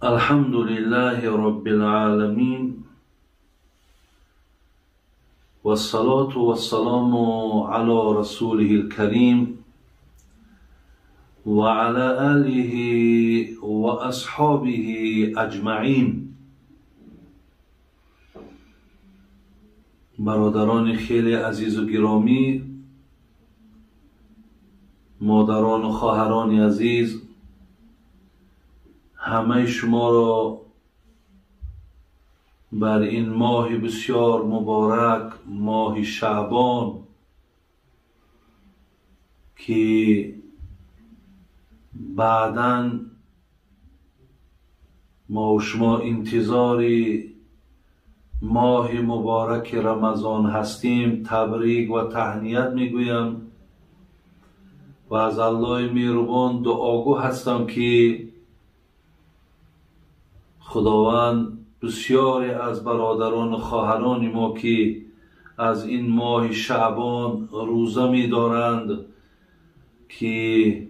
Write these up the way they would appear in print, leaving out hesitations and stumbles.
الحمد لله رب العالمين والصلاة والسلام على رسوله الكريم وعلى آله وأصحابه أجمعين. برادران خیلی عزیز و گرامی، مادران و خواهران عزیز، همه شما را بر این ماه بسیار مبارک، ماه شعبان، که بعداً ما و شما انتظار ماه مبارک رمضان هستیم، تبریک و تهنیت میگویم و از الله مهربان دعاگو هستم که خداوند بسیاری از برادران و خواهران ما که از این ماه شعبان روزه می‌دارند که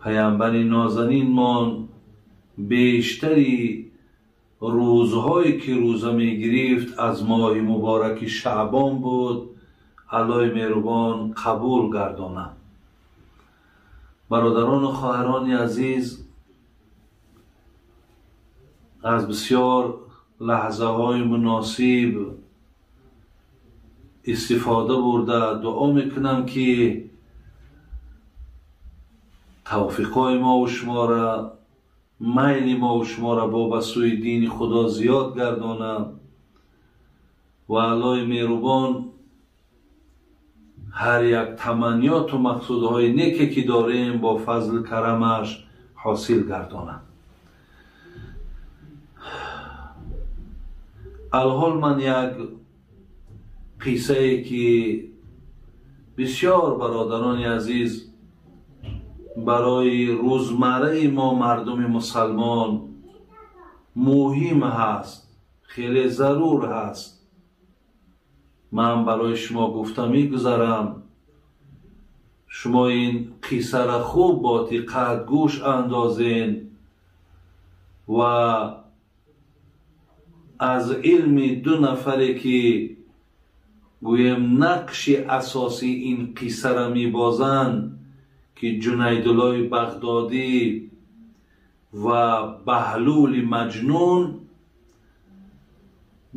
پیامبر نازنینمان بیشتری روزهایی که روزه می‌گرفت از ماه مبارک شعبان بود، الله مهربان قبول گرداند. برادران و خواهران عزیز، از بسیار لحظه های مناسب استفاده برده دعا میکنم که توفیق های ما و شما را، میل ما و شما را با به سوی دین خدا زیاد گردانه و الله مهربان هر یک تمنیات و مقصودهای نیکی که داریم با فضل کرمش حاصل گردانه. الحال من یک قصه ای که بسیار برادران عزیز برای روزمره ما مردم مسلمان مهم هست، خیلی ضرور هست، من برای شما گفته میگذرم. شما این قصه را خوب با دقت گوش اندازین و از علم دو نفری که گویم نقش اساسی این قصه را میبازند که جنیدالله بغدادی و بهلول مجنون،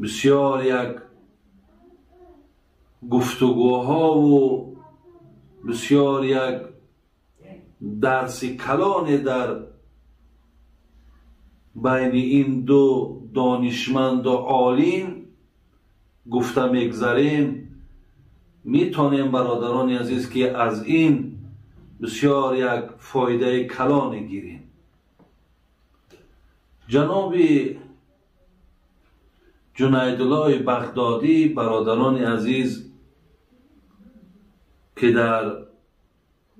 بسیار یک گفتگوها و بسیار یک درس کلان در بین این دو دانشمند و عالم گفته میگذریم. میتونیم برادران عزیز که از این بسیار یک فایده کلان گیریم. جناب جنیدالله بغدادی، برادران عزیز، که در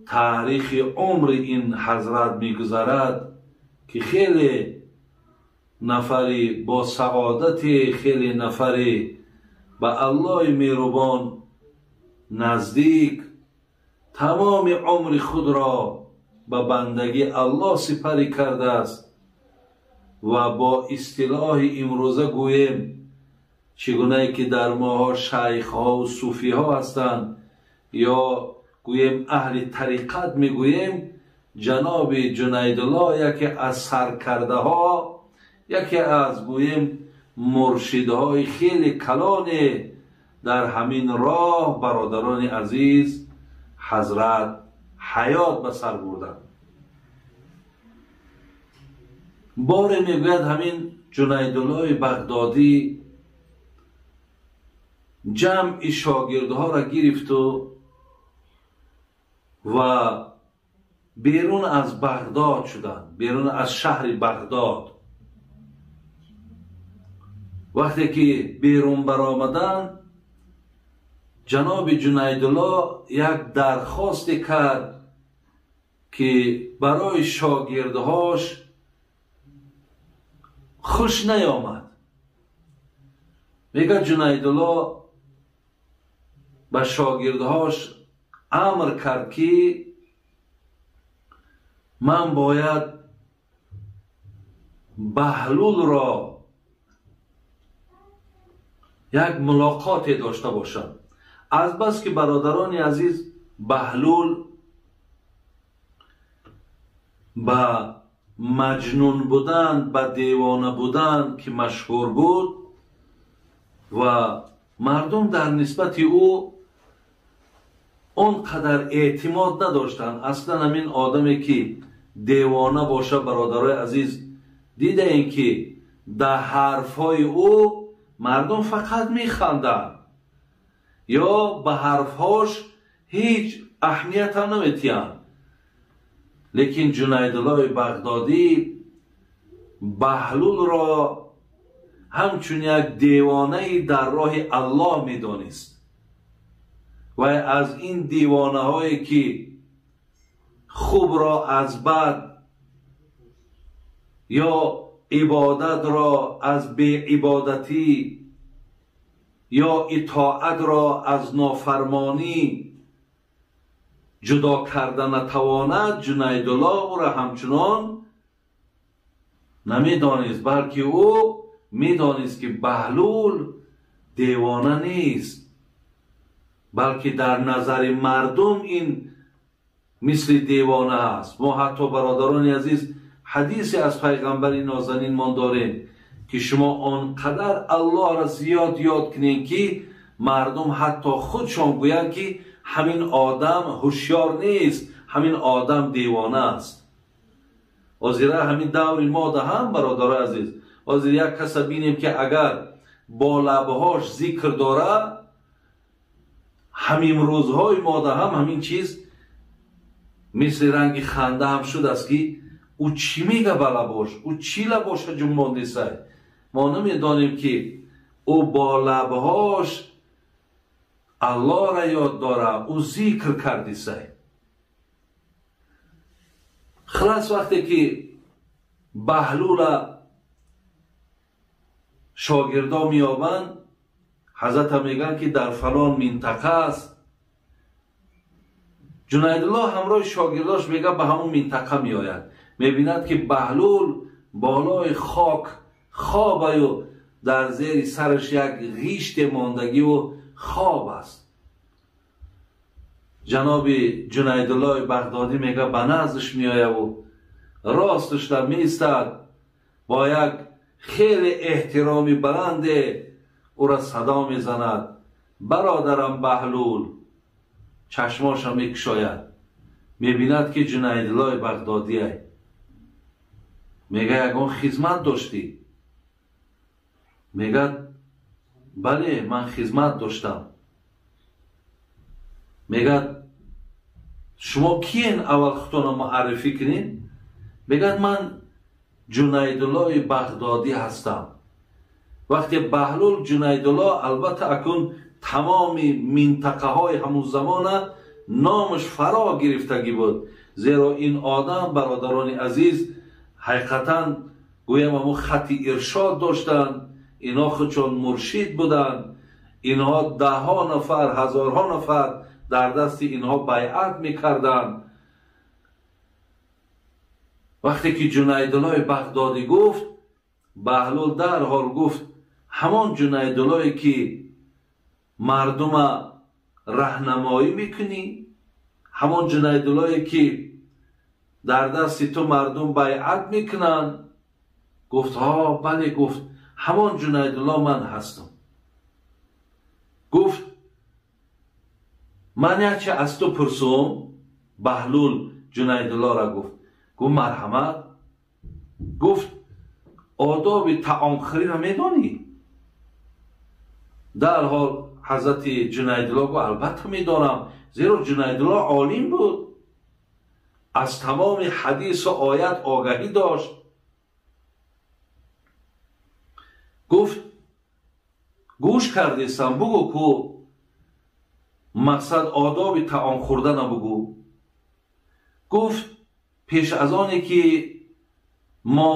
تاریخ عمر این حضرت میگذرد که خیلی نفری با سعادت، خیلی نفری به الله مهربان نزدیک، تمام عمر خود را به بندگی الله سپری کرده است و با اصطلاح امروزه گوییم چگونه که در ماها شیخ ها و صوفی ها هستند یا گوییم اهل طریقت میگوییم، جناب جنیدالله یکی از سرکرده ها، یکی از گوییم مرشدهای خیلی کلان در همین راه برادران عزیز حضرت حیات به سر بردند. باره میگوید همین جنیدالله بغدادی جمع شاگردها را گرفت و بیرون از بغداد شدند، بیرون از شهر بغداد. وقتی که بیرون برآمدند، جناب جنیدالله یک درخواست کرد که برای شاگردهاش خوش نیامد. میگه جنیدالله به شاگردهاش امر کرد که من باید Баҳлулро як мулоқоте дошта бошад. Аз бас ки, бародарони азиз, Баҳлул ба маҷнун будан, ба девона будан ки машҳур буд ва мардум дар нисбати ӯ он қадар эътимод надоштанд. Аслан ҳамин одаме ки девона боша, бародарои азиз, дидаем, ки дар ҳарфҳои ӯ мардум фақат механданд ё ба ҳарфҳош ҳеҷ аҳамиятам наметиҳанд. Лекин Ҷунайдуллои Бағдодӣ Баҳлулро ҳамчун як девонаи дар роҳи Аллоҳ медонист ва аз ин девонаҳое ки хубро аз бад ё ибодатро аз беибодатӣ ё итоатро аз нофармонӣ ҷудо карда натавонад, Ҷунайдулло ӯро ҳамчунон намедонист, балки ӯ медонист, ки Баҳлул девона нест, балки дар назари мардум ин мисли девона аст. Мо ҳатто, бародарони азиз, ҳадисе аз пайғамбари нозанинмон дорем, ки шумо он қадар Аллоҳро зиёд ёд кунед, ки мардум ҳатто худшон гӯянд, ки ҳамин одам ҳушёр нест, ҳамин одам девона аст. Ҳозира ҳамин даври мода ҳам, бародарои азиз, ҳозир як каса бинем, ки агар бо лабҳош зикр дора, ҳамин рӯзҳои мода ҳам ҳамин чиз мисли ранги ханда ҳам шудааст, ки ӯ чӣ мега ба лабош, ӯ чӣ лабоша ҷунбондисай. Мо намедонем, ки ӯ бо лабҳош Аллоҳра ёд дора, ӯ зикр кардисай. Хулас, вақте ки Баҳлула шогирдо меёбанд, ҳазрата мегӯянд, ки дар фалон минтақа аст. Ҷунайдуллоҳ ҳамроҳи шогирдош, мега, ба ҳамон минтақа меояд. Мебинад, ки Баҳлул болои хок хобаю дар зери сараш як ғиште мондагиву хоб аст. Ҷаноби Ҷунайдуллоҳи Бағдодӣ, мега, ба наздаш меояву росташда меистад, бо як хеле эҳтироми баланде ӯра садо мезанад: «Бародарам Баҳлул!» Чашмоша мекушояд, мебинад, ки Ҷунайдуллоҳи Бағдодиай. Мега: «Ягон хизмат доштӣ?» Мегӯяд: «Бале, ман хизмат доштам». Мегӯяд: «Шумо киен? Аввал худтонро муаррифӣ кунед». Мегӯяд: «Ман Ҷунайдуллои Бағдодӣ ҳастам». Вақте Баҳлул Ҷунайдулло, албатта, акун тамоми минтақаҳои ҳамун замона номаш фаро гирифтагӣ буд, зеро ин одам, бародарони азиз, ҳақиқатан гӯям, ҳамун хати иршод доштанд. Инҳо худшон муршид буданд. Инҳо даҳҳо нафар, ҳазорҳо нафар дар дасти инҳо байъат мекарданд. Вақте ки Ҷунайдуллои Бағдодӣ гуфт, Баҳлул дарҳол гуфт: «Ҳамон Ҷунайдуллое ки мардума раҳнамоӣ мекунӣ, ҳамон Ҷунайдуллое ки дар дасти ту мардум байъат мекунанд?» Гуфт: «Ҳо, бале». Гуфт: «Ҳамон Ҷунайдулло ман ҳастам». Гуфт: «Ман якче аз ту пурсум?» Баҳлул Ҷунайдуллоро гуфт. Гуфт: «Марҳамат». Гуфт: «Одоби таомхӯриро медонӣ?» Дарҳол ҳазрати Ҷунайдулло гуфт: «Албатта медонам», зеро Ҷунайдулло олим буд, аз тамоми ҳадису оят огаҳӣ дошт. Гуфт: «Гӯш кардесам, бугӯ ку, мақсад одоби таом хӯрдана бугӯ». Гуфт: «Пеш аз оне ки мо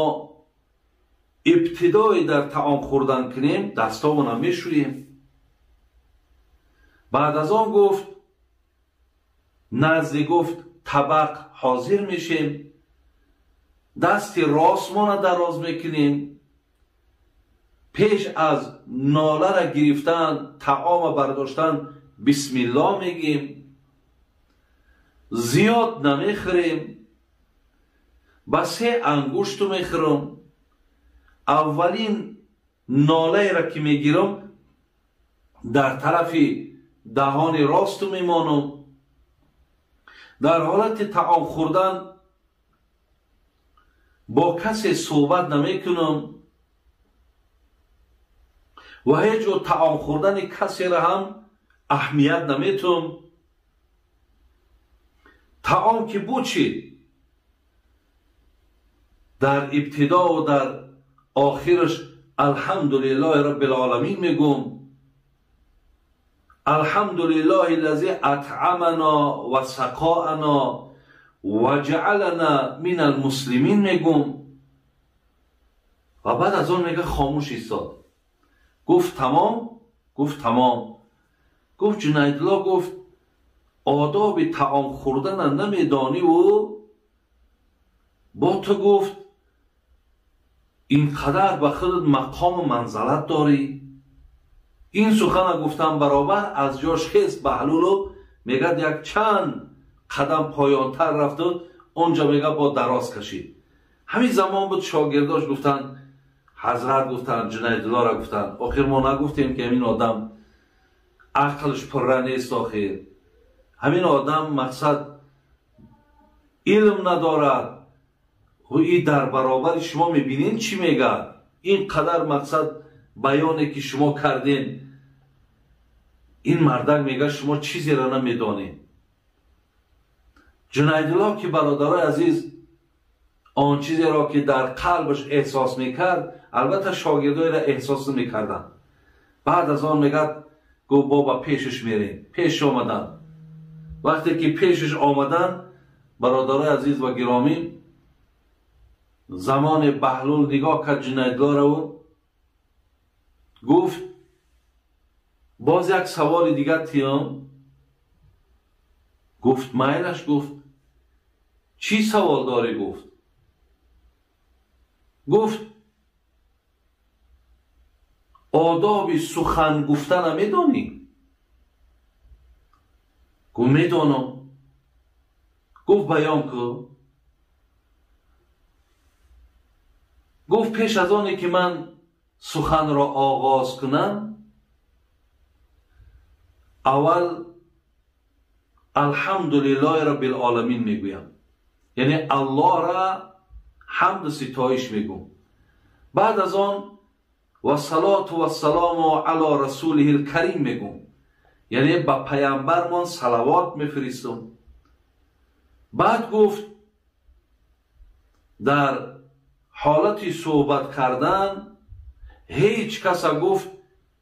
ибтидое дар таом хӯрдан кунем, дастомона мешӯем. Баъд аз он, гуфт, назди, гуфт, табақ ҳозир мешем. Дасти ростмона дароз мекунем. Пеш аз нолара гирифтан, таома бардоштан бисмиллоҳ мегим. Зиёд намехӯрем, ба се ангушту мехӯрам. Аввалин нолаеро ки мегирам, дар тарафи даҳони росту мемонам. Дар ҳолати таом хӯрдан бо касе суҳбат намекунам ва ҳеҷ гоҳ таом хӯрдани касеро ҳам аҳамият наметум. Таом ки буд чӣ? Дар ибтидо ва дар охираш алҳамдулиллоҳи роббил-оламин мегӯм. Алҳамдулиллоҳи лази атъамана ва сақоана ва ҷаалана минал муслимин мегӯм. Ва баъд аз он мега хомӯш истод. Гуфт тамом? Гуфт тамом. Гуфт Ҷунайдуллоҳ, гуфт одоби таом хӯрдана намедониву бо ту гуфт ин қадар ба худат мақому манзалат дорӣ. Ин сухана гуфтан баробар аз ҷош хест Баҳлулу мегӯяд як чанд қадам поёнтар рафту онҷо мега бо дароз кашид. Ҳамин замон буд шогирдош гуфтанд, ҳазрат гуфтанд, Ҷунайдуллоҳро гуфтанд, охир мо нагуфтем ки ҳамин одам ақлш пурра нест, охир ҳамин одам мақсад илм надорад. И дар баробари шумо мебинед чӣ мегӯяд? Ин қадар мақсад баёне ки шумо кардем, ин мардак мегӯяд шумо чизеро намедонед. Ҷунайдуллоҳ ки бародарои азиз он чизеро ки дар қалбаш эҳсос мекард, албатта шогирдоеро эҳсос намекарданд. Баъд аз он мегӯяд гуфт бо ба пешаш мерем. Пеш омаданд. Вақте ки пешаш омаданд, бародарои азиз ва гиромӣ, замоне Баҳлул нигоҳ кард Ҷунайдуллоҳро гуфт боз як саволи дигар тиём. Гуфт майлаш. Гуфт чӣ савол дорӣ? Гуфт гуфт одоби сухан гуфтана медонӣ? Гуфт медонам. Гуфт баён кун. Гуфт пеш аз оне ки ман суханро оғоз кунам, аввал алҳамдулиллоҳи роббил-оламин мегӯям, яъне Аллоҳра ҳамду ситоиш мегӯм. Баъд аз он вассалоту вассалому ало расулиҳил карим мегӯм, яъне ба паямбармон салавот мефиристум. Баъд гуфт дар ҳолати суҳбат кардан ҳеҷ каса гуфт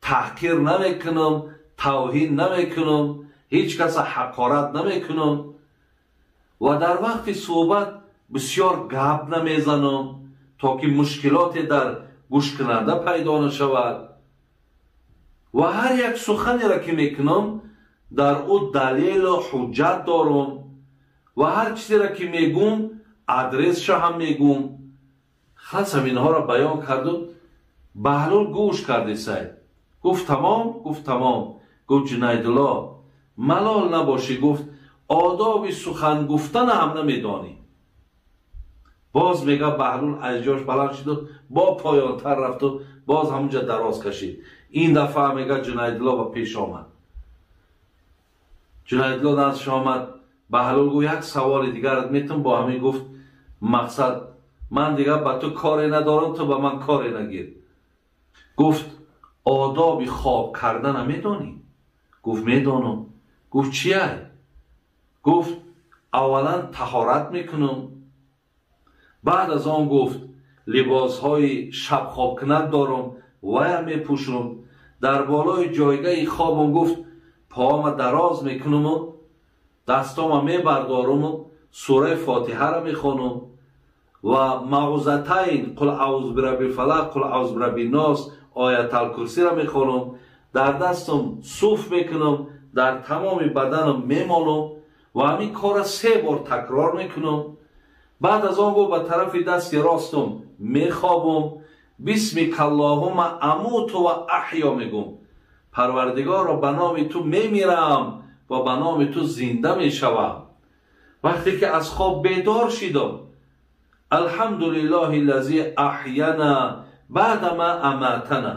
таҳқир намекунам, тавҳин намекунам, ҳеҷ каса ҳақорат намекунам ва дар вақти суҳбат бисёр гап намезанам то ки мушкилоте дар гӯшкунанда пайдо нашавад ва ҳар як суханеро ки мекунам дар ӯ далелу ҳуҷҷат дорам ва ҳар чизеро ки мегӯм адресша ҳам мегӯм. Халас ҳаминҳоро баён карду Баҳлул гӯш карди сайд. Гуфт тамом? Гуфт тамом. Гуфт Ҷунайдуллоҳ малол набошӣ, гуфт одоби сухан гуфтана ҳам намедонӣ. Боз мега Баҳлул аз ҷош баланд шуду бо поёнтар рафту боз ҳамунҷа дароз кашид. Ин дафъа мега Ҷунайдуллоҳ ба пеш омад. Ҷунайдуллоҳ наздиш омад. Баҳлул гуфт як саволи дигарат метум. Бо ҳамин гуфт мақсад ман дигар ба ту коре надорам, ту ба ман коре нагир. Гуфт одоби хоб кардана медонӣ? Гуфт медонам. Гуфт чия? Гуфт аввалан таҳорат мекунам. Баъд аз он гуфт либосҳои шабхобкунак дорам, вая мепӯшам. Дар болои ҷойгаҳи хобам гуфт поама дароз мекунаму дастома мебардоруму сураи фотиҳаро мехонам ва маъузатайн қул аъузу бираббил фалақ, қул аъузу бираббин нос, ояталкурсиро мехонам. Дар дастам суф мекунам, дар тамоми баданам мемолам ва ҳамин корро 3 бор такрор мекунам. Баъд аз он гуфт ба тарафи дасти ростум мехобум, бисмикаллоҳума амуту ва аҳё мегум, парвардигорро ба номи ту мемирам ва ба номи ту зинда мешавам. Вақте ки аз хоб бедор шидам, алҳамдулиллоҳи лази аҳяна баъдама аматана,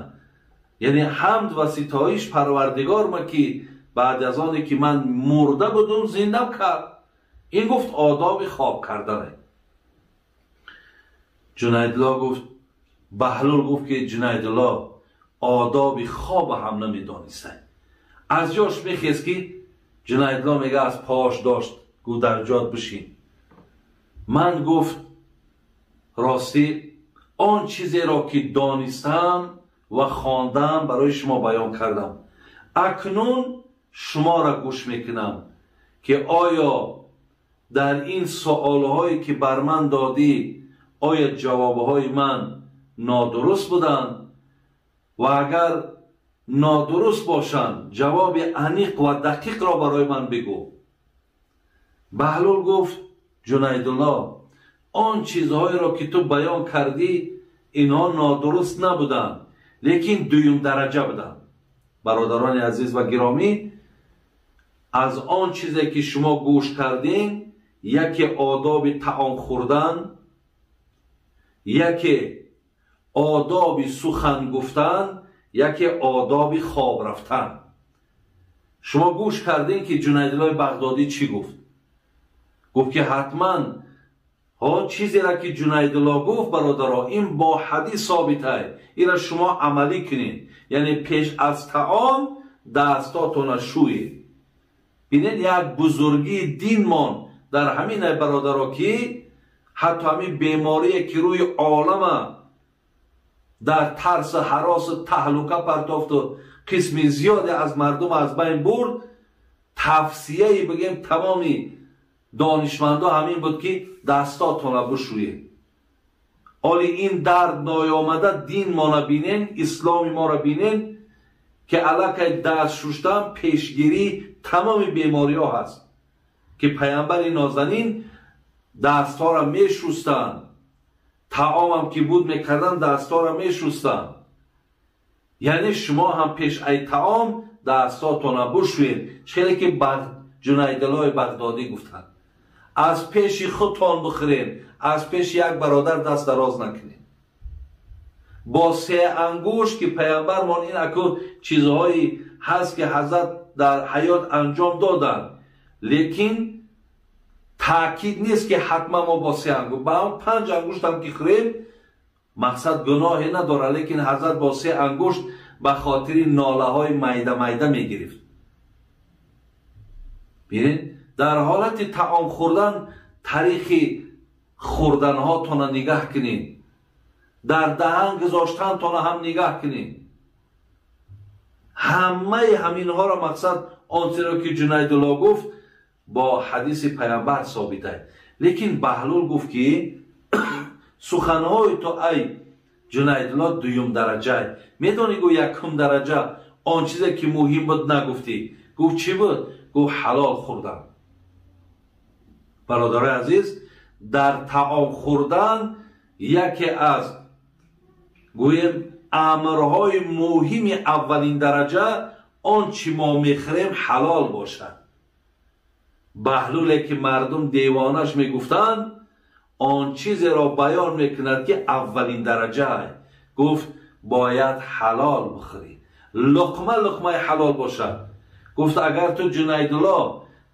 яъне ҳамд ва ситоиш парвардигорма ки баъд аз оне ки ман мурда будум зиндам кард. Ин гуфт одоби хоб кардане. Ҷунайдулло гуфт, Баҳлул гуфт ки Ҷунайдулло одоби хоб ҳам намедонистай. Аз ҷош мехест ки Ҷунайдулло мега аз пош дошт, гуфт дар ҷот бишин. Ман гуфт ростӣ он чизеро ки донистам ва хондам барои шумо баён кардам. Акнун шуморо гӯш мекунам ки оё дар ин суолҳое ки бар ман додӣ оё ҷавобҳои ман нодуруст буданд ва агар нодуруст бошанд ҷавоби аниқ ва дақиқро барои ман бигӯ. Баҳлул гуфт Ҷунайдулло, он чизҳоеро ки ту баён кардӣ инҳо нодуруст набуданд, лекин дуюм дараҷа буданд. Бародарони азиз ва гиромӣ, аз он чизе ки шумо гӯш кардин, яке одоби таом хӯрдан, яке одоби сухан гуфтан, яке одоби хоб рафтан. Шумо гӯш кардин ки Ҷунайдуллои Бағдодӣ чӣ гуфт? Гуфт ки ҳатман чизеро ки Ҷунайдулло гуфт, бародаро, ин бо ҳадис собитай, инро шумо амалӣ кунед. Яъне пеш аз таом дастотонро шӯед. Бинед як бузургии динмон дар ҳамин ай бародаро ки ҳатто ҳамин беморие ки рӯи олама дар тарсу ҳаросу таҳлука партофту қисми зиёде аз мардум аз байн бурд, тавсияи бигем тамоми донишмандо ҳамин буд ки дастотонро бишӯед. Оли ин дард ноёмада дин мона бинен, исломи моро бинен ки аллакай даст шуштан пешгирии тамоми бемориҳо ҳаст ки паямбари нозанин дастҳоро мешустанд, таомам ки буд мекарданд дастҳоро мешустанд. Яъне шумо ҳам пеш ай таом дастҳотонро бишӯед, хеле ки Ҷунайдуллои Бағдодӣ гуфтанд. Аз пеши худтон бихӯред, аз пеши як бародар даст дароз накунед. Бо се ангушт ки паямбармон ин аку чизҳое ҳаст ки ҳазрат дар ҳаёт анҷом доданд, лекин таъкид нест ки ҳатман мо бо се ангушт, ба он панҷ ангуштам ки хӯрем мақсад гуноҳе надорад, лекин ҳазрат бо се ангушт ба хотири нолаҳои майда майда мегирифт. Бинед, дар ҳолати таом хӯрдан тариқи хӯрданҳотонро нигаҳ кунед, дар даҳан гузоштантонро ҳам нигаҳ кунед. Ҳамаи ҳаминҳоро мақсад он чиро ки Ҷунайдулло гуфт бо ҳадиси паямбар собита. Лекин Баҳлул гуфт ки суханҳои ту ай Ҷунайдулло дуюм дараҷа. Медонӣ гӯ якум дараҷа он чизе ки муҳим буд нагуфтӣ. Гуфт чӣ буд? Гуфт ҳалол хӯрдан. Бародарои азиз, дар таом хӯрдан яке аз гӯем амрҳои муҳими аввалин дараҷа он чӣ мо мехӯрем ҳалол бошад. Баҳлуле ки мардум девонаш мегуфтанд он чизеро баён мекунад ки аввалин дараҷа. Гуфт бояд ҳалол бихӯрӣ, луқма луқмаи ҳалол бошад. Гуфт агар ту Ҷунайдулло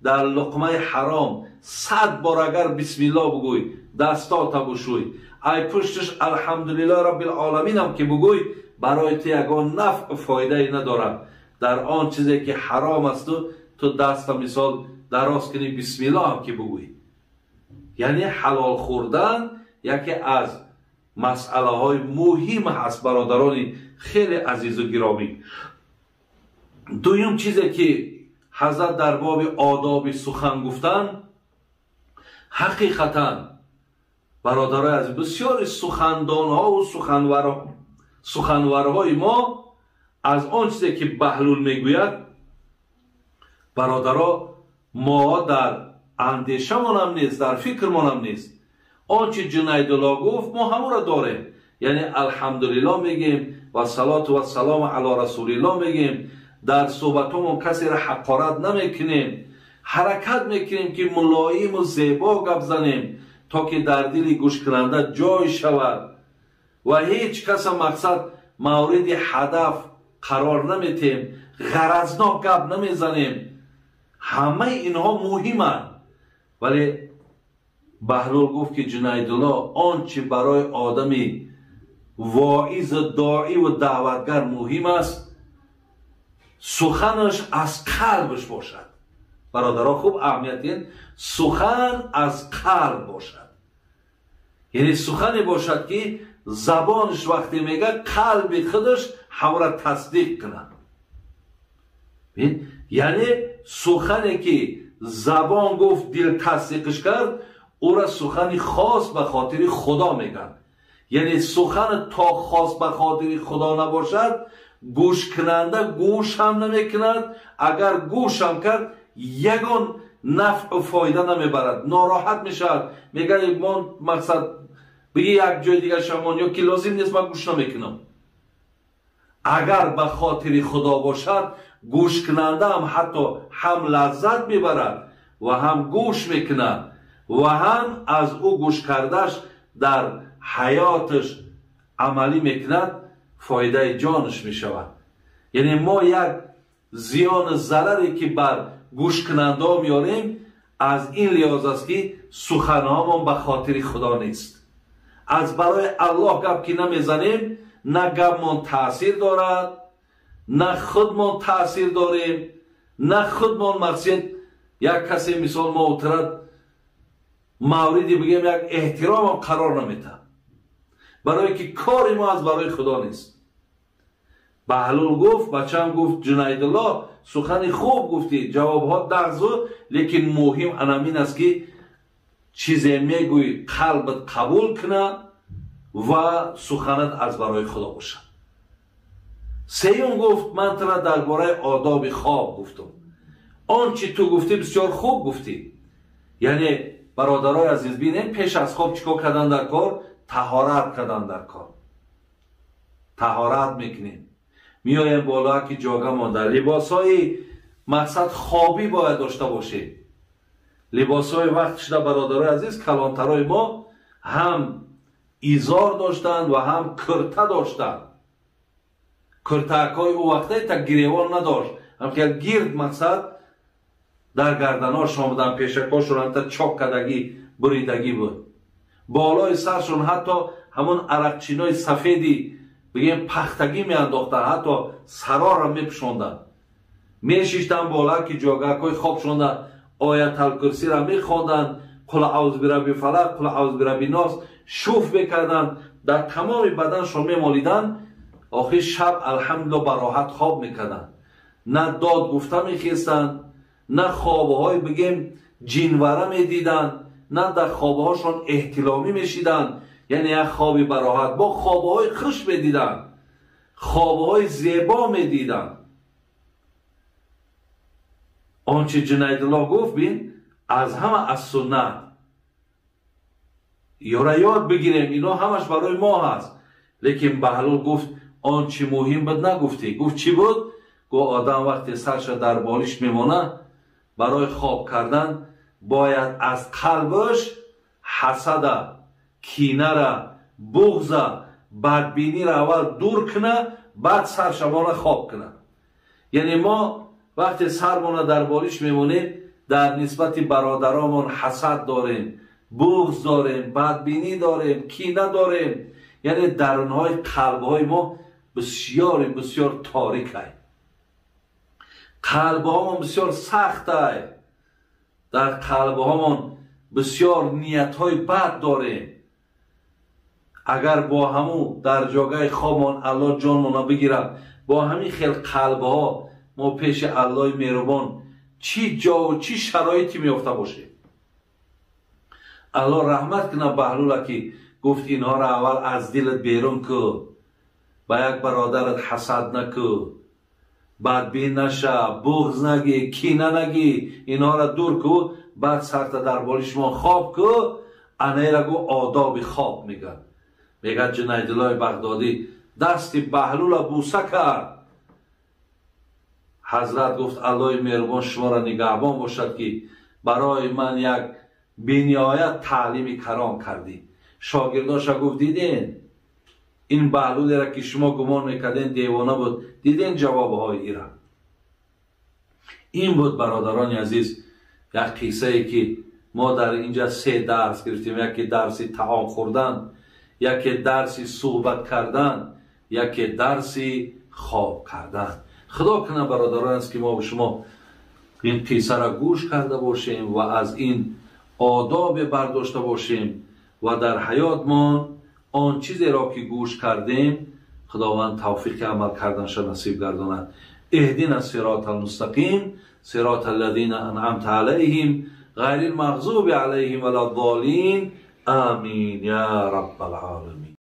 дар луқмаи ҳаром 100 бор агар бисмилло бигӯй, дастота бушӯй, ай пушташ алҳамдулиллоҳ раббил оламинам ки бигӯй, барои ту ягон нафъ фоидае надорад. Дар он чизе ки ҳаром асту ту даста мисол дароз кунӣ бисмилло ҳам ки бигӯй. Яъне ҳалол хӯрдан яке аз масъалаҳои муҳим ҳаст, бародарони хеле азизу гиромӣ. Дуюм чизе ки ҳазрат дар боби одоби сухан гуфтан, ҳақиқатан бародарои азиз, бисёри сухандонҳову суханварҳои мо аз он чизе ки Баҳлул мегӯяд, бародаро, мо дар андешамонам нест, дар фикрмонам нест. Он чи Ҷунайдулло гуфт, мо ҳамонро дорем. Яъне алҳамдулилло мегем ва салоту ва салому ало расулилло мегем. Дар суҳбатҳомон касеро ҳақорат намекунем. Ҳаракат мекунем ки мулоиму зебо гап занем, то ки дар дили гӯшкунанда ҷой шавад ва ҳеҷ каса мақсад мавриди ҳадаф қарор наметем, ғаразнок гап намезанем. Ҳамаи инҳо муҳиманд. Вале Баҳлул гуфт ки Ҷунайдулло, он чи барои одами воизу доиву даъватгар муҳим аст, суханаш аз қалбаш бошад. Бародаро, хуб аҳамият диҳед, сухан аз қалб бошад. Яъне сухане бошад ки забонаш вақте мегӯяд, қалби худаш ҳамро тасдиқ кунад. Яъне сухане ки забон гуфт, дил тасдиқш кард, ӯра сухани хос ба хотири Худо мегӯянд. Яъне сухан то хос ба хотири Худо набошад, гӯшкунанда гӯш ҳам намекунад. Агар гӯш ҳам кард, ягон нафъу фоида намебарад, нороҳат мешавад. Мегӯяд мон мақсад биги як ҷои дигар шамон, ё ки лозим нест, ман гӯш намекунам. Агар ба хотири Худо бошад, гӯшкунанда ҳам ҳатто ҳам лаззат мебарад ва ҳам гӯш мекунад ва ҳам аз ӯ гӯш кардаш дар ҳаёташ амалӣ мекунад, фоидаи ҷонаш мешавад. Яъне мо як зиёну зараре ки бар гӯшкунандаҳо меорем, аз ин лиҳоз аст ки суханҳомон ба хотири Худо нест. Аз барои Аллоҳ гап ки намезанем, на гапмон таъсир дорад, на худмон таъсир дорем, на худмон мақсад. Як касе мисол мо утирад, мавриди бигем як эҳтиромам қарор наметаҳад, барое ки кори мо аз барои Худо нест. Баҳлул гуфт, бачаам гуфт, Ҷунайдулло, сухани хуб гуфтӣ, ҷавобҳо дағзу, лекин муҳим анамин аст ки чизе мегӯӣ қалбат қабул кунад ва суханат аз барои Худо бошад. Сеюм гуфт, ман тура дар бораи одоби хоб гуфтам. Он чи ту гуфтӣ бисёр хуб гуфтӣ. Яъне бародарои азиз, бинем пеш аз хоб чӣ кор кардан дар кор? Таҳорат кардан дар кор. Таҳорат мекунем, меоем болоа ки ҷога монда. Либосҳои мақсад хобӣ бояд дошта бошем. Либосҳои вақт шуда, бародарои азиз, калонтарои мо ҳам изор доштанд ва ҳам курта доштанд. Куртаакҳои ӯ вақтае та гиревон надошт, ҳам хел гирд мақсад дар гарданошон омадан, пешакҳошон ҳамта чок кардагӣ, буридагӣ буд. Болои саршон ҳатто ҳамон арақчинои сафеди бигем пахтагӣ меандохтанд, ҳатто сарора мепӯшонданд. Мешиштанд бола ки ҷогаҳҳои хоб шонда, ояталкурсиро мехонданд, қул аъузу бирабби фалақ, қул аъузу бирабби нос шуф мекарданд, дар тамоми баданшон мемолиданд. Охир шаб алҳамдулилло ба роҳат хоб мекарданд. На дод гуфта мехестанд, на хобҳои бигем ҷинвара медиданд, на дар хобҳошон эҳтиломӣ мешиданд. Яъне як хоби бароҳат, бо хобҳои хуш медиданд, хобҳои зебо медиданд. Он чи Ҷунайдулло гуфт, бин, аз ҳама аз суннат ёра ёд бигирем, ино ҳамаш барои мо ҳаст. Лекин Баҳлул гуфт, он чи муҳим буд нагуфтӣ. Гуфт чӣ буд? Гуфт одам вақте сарша дар болиш мемонад, барои хоб кардан бояд аз қалбаш ҳасада, кинара, буғза, бадбинира аввал дур кунад, баъд саршамона хоб кунад. Яъне мо вақте сармона дар болиш мемонем, дар нисбати бародаромон ҳасад дорем, буғз дорем, бадбинӣ дорем, кина дорем. Яъне дарунҳои қалбҳои мо бисёри бисёр торикай, қалбҳомон бисёр сахтай, дар қалбҳомон бисёр ниятҳои бад дорем. Агар бо ҳаму дар ҷогаи хобмон Аллоҳ ҷонмонро бигирад, бо ҳамин хел қалбҳо мо пеши Аллоҳи меҳрубон чӣ ҷову чӣ шароите меёфта бошем? Аллоҳ раҳмат кунад Баҳлула ки гуфт инҳоро аввал аз дилат берун кӯ, ба як бародарат ҳасад накӯ, бадбин наша, буғз нагӣ, кина нагӣ, инҳоро дур кӯ, баъд сарта дар болишмон хоб кӯ. Анера гу одоби хоб мегӯяд. Мегӯяд Ҷунайдуллои Бағдодӣ дасти Баҳлула буса кард. Ҳазрат гуфт: Аллоҳи меҳрубон шуморо нигаҳбон бошад, ки барои ман як бениҳоят таълими каром кардӣ. Шогирдоша гуфт: диден ин Баҳлулеро, ки шумо гумон мекарден девона буд, диден ҷавобҳои ира. Ин буд, бародарони азиз, як қиссае, ки мо дар инҷа се дарс гирифтем: яке дарси таом хӯрдан, яке дарси суҳбат кардан, яке дарси хоб кардан. Худо кунад, бародарон аст, ки мо шумо ин қиссаро гӯш карда бошем ва аз ин одобе бардошта бошем ва дар ҳаётмон он чизеро, ки гӯш кардем, Худованд тавфиқи амал карданша насиб гардонад. اهدنا الصراط المستقيم صراط الذين أنعمت عليهم غير المغضوب عليهم ولا الضالين آمين يا رب العالمين.